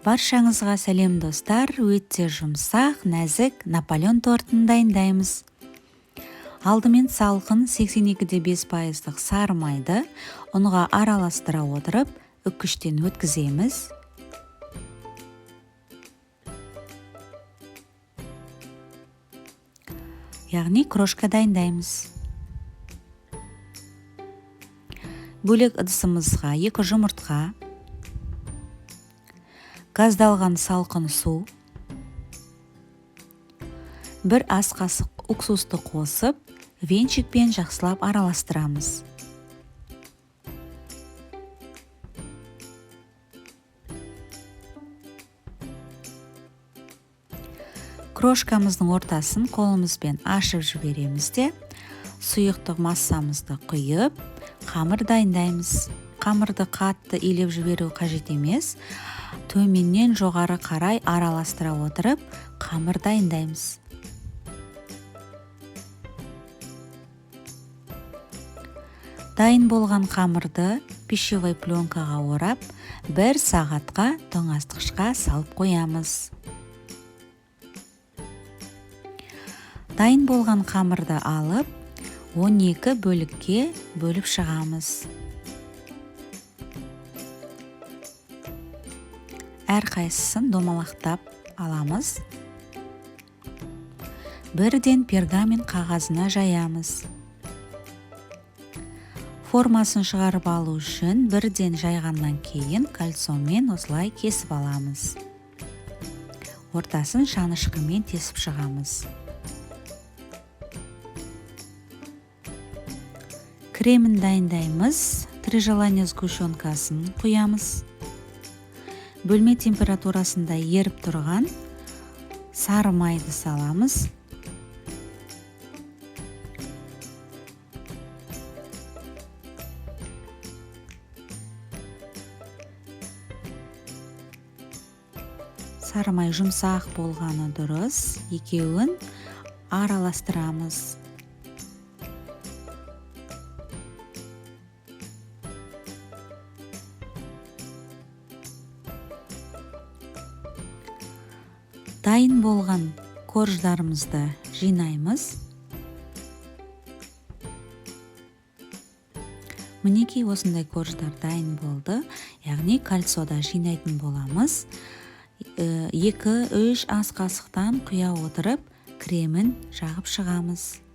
Баршаңызға сәлем, достар! Өте жұмсақ, нәзік Наполеон тортын дайындаймыз. Алдымен салқын 82,5 пайыздық сары майды ұнға араластыра отырып, үккіштен өткіземіз. Яғни крошка дайындаймыз. Бөлек ыдысымызға 2 жұмыртқа, газдалған салқын су, 1 ас қасық уксусты қосып, венчикпен жақсылап араластырамыз. Крошкамыздың ортасын қолымызбен ашып жібереміз де, сұйықтық массамызды құйып, қамыр дайындаймыз. Қамырды қатты илеп жіберу қажет емес. Төменнен жоғары қарай араластыра отырып, қамыр дайындаймыз. Дайын болған қамырды пищевой пленкаға орап, 1 сағатқа тоңазытқышқа салып қоямыз. Дайын болған қамырды алып, 12 бөлікке бөліп шығамыз. Әрқайсысын домалақтап аламыз. Бірден пергамент қағазына жаямыз. Формасын шығарып алу үшін бірден жайғаннан кейін кольцомен осылай кесіп аламыз. Ортасын шанышқымен тесіп шығамыз. Кремін дайындаймыз. Три желания сгущенкасын құямыз. Бөлме температурасында еріп тұрған сары майды саламыз. Сары май жұмсақ болғаны дұрыс, екеуін араластырамыз. Дайын болған корждарымызды жинаймыз. Мінекей осындай корждар дайын болды. Яғни кольцода жинайтын боламыз. 2-3 ас қасықтан құя отырып, кремін жағып шығамыз.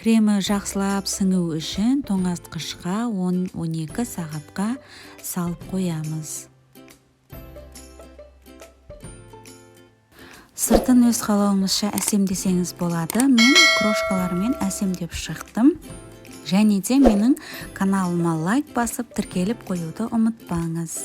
Кремі жақсылап сіңу үшін тоңазытқышқа 10-12 сағатқа салып қоямыз. Сыртын өз қалауыңызша әсемдесеңіз болады. Мен крошкалармен әсемдеп шықтым. Және де менің каналыма лайк басып тіркеліп қоюды ұмытпаңыз.